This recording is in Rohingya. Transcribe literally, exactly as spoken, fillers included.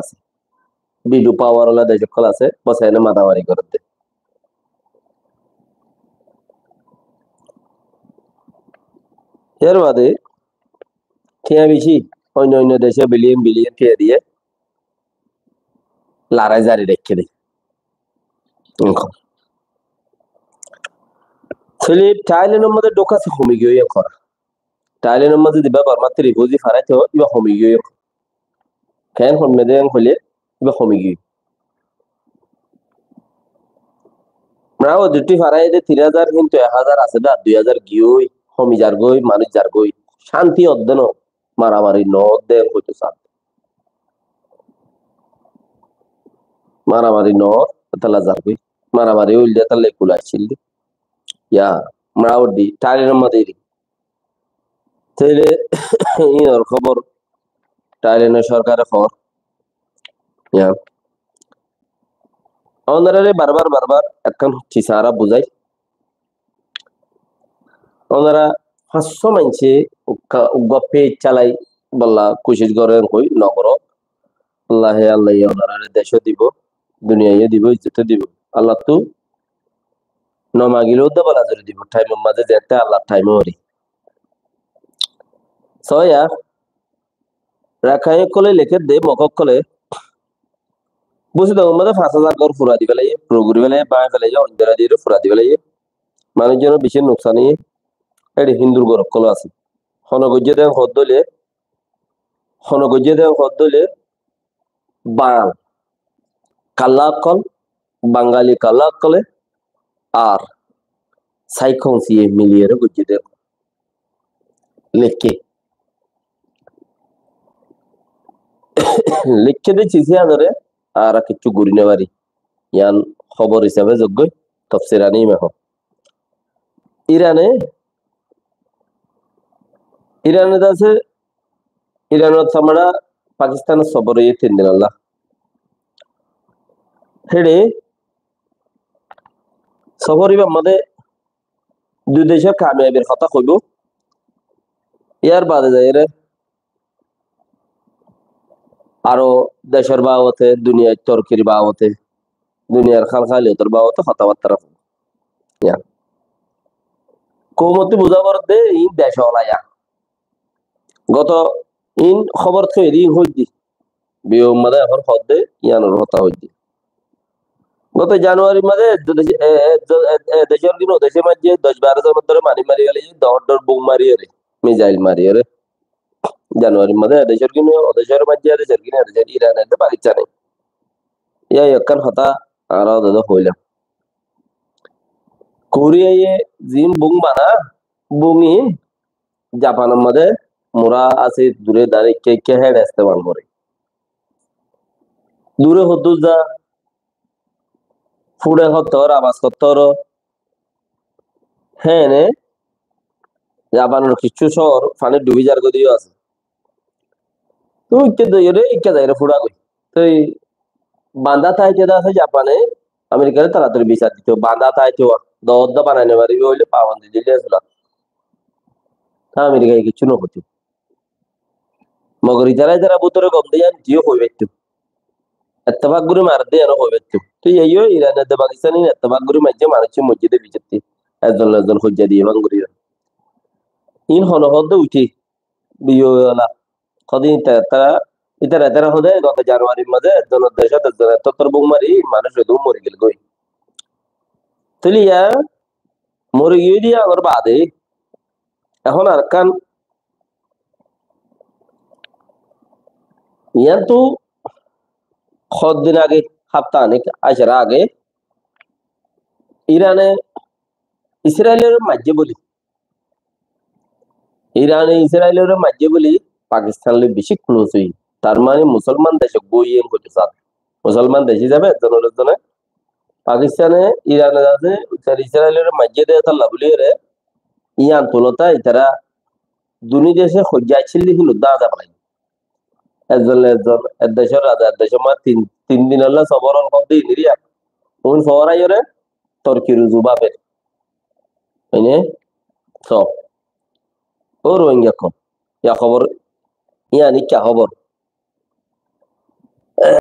asé. Bidu pawar ola dec ókkol asé, bos ene maramari gorédde. Yar bade tiañ beci, oinno oinno dece biliyon biliyon tiañ diye lorai zari raikké de. Enkor. Tóile Thailand or modde duk asé homi giyói enkor. Thailand or modde zibá Bormattú rifuzi faraito, ibá homi giyói. Ken homme de hoile, ibá homi giyói. Mura o duti farai de tin házar, kintu ek házar asé de, ar dui házar giyói, homi zargói, manúic zargói. Cánti odde no, maramari no odde, hoito sar. Maramari no, etalla zargói. Maramari óilde etalla ekul accíl de. Ya, mura o di, Thailand or modde eri. Tóile inor hóbor Thailand or sorkare hoór. Ya. Ónorare barbar, barbar ekkán ciz añára buzai. Ónora fañs cót maincé uggúa, uggúa page cálai bolla kucíc goré, enkoi no goró. Allah, he Allah ye ónorare decó dibo, duniyaiyo dibo, izzoto dibo. Allattú no magilé ó de bola zori dibo, thaimor mazé zeéñtte Allar thaim óre. Sóiya, Rakhain ókkole lekédde, Mog ókkole, Busidongor mazé fañs házar gór fura di félaiye, fura gori félaiye, báñgi félaiye, ondera diyóre fura di félaiye. Manúic zonor beci nuksan óiye. Éçe Hindur gór ókkol asé. Hone goijjé de hoódde óile, hone goijjé de hoódde óile, Baal kalla ókkol, Bangali kalla ókkole ar Saikon siye miliyóre goijjé de lekké. Lekké de ciz yíanore añára kiccú gorí no fari. Yían hóbor hísabe zoggói, tofsirani meho. Irane, Irane de asé, Iranot samara Pakistan sofor óiye tin dinolla. Héçe sofor íbar mazé dui decor kamiyabir hotá hoibo. Yar bade zaiyóre aró decor babote, duniyar torkir babote, duniyar hálhaliyotor babote hotábattá hoibo. Ya. Koumottú buzá foredde, iín dec ola ya. Goto iín hóbor toiyori iín hoiddí. Biyo mazé ehón hoódde, yíanor hotá hoiddí. Goto Januarir mazé e, e, e, e decor gín o decor maijjé doc baró zonor dóre manúic mari félaiye, dór dór bum mariyóre, mizail mariyóre. Januarir mazé e decor gín o decor maijjé, e decor gín o e decor, Iran edde Pakistane. Yían ekkán hotá añára ode hoilam. Koriyaye ziín bum bana, bum iín Japanor mazé mura asé, dure dare ekká ekká héçe estemal goré. Dure hoddúr za, fúçe hottó, abas hottó, héne Japanor kiccú cóor faní dhubi zargói de yó asé. Tói ikká zaiyóre, ikká zaiyóre fúça goi. Tói bandá táite de asé Japane, Amerikare toratori bisar dito, bandá táite, dodda banai no faribo buli pabandi dile asé. Amerikaye kiccú no hoito. Mogor itará itará bútore gom de yían tui yó hoi faitto. Ettefak gorí maredde yían ó hoi faitto. Tói yían yó Iran edde Pakistan iín ettefak gorí maijjé, manúic moijjé de bicetti. Ezzon ezzon hoijja diye fán gorí. Iín hone hoódde uithé. Biyo ola. Hodé itará, itará, itará hodé goto Januarir mazé ezzonor decót ezzone ettór bum mari manúic hoddúr mori gel goi. Tóile yían mori giyé de yíanor bade ehón arekkán, yíantu hoddin age, hafta hanik acer age, Irane Israilore maijjé buli, Irane Israilore maijjé buli Pakistan loi beci close óiye. Tar mane Musolman dec óiye hoito sar. Musolman dec hísabe ezzonore ezzone Pakistane Irane asé, Israilore maijjé de tolla buliyóre, yían tulota itará duni dece hoijja accíl de hín uddá aza félaiye. Ezzon ezzon, ek decor raza ek decor mazé tin, tin dinolla sofor ol hoódde iniriya. Un foraiyóre torkir uzu bafer. Ene, so. Ó Rohingya hokkol. Ya hóbor, yían ikká hóbor.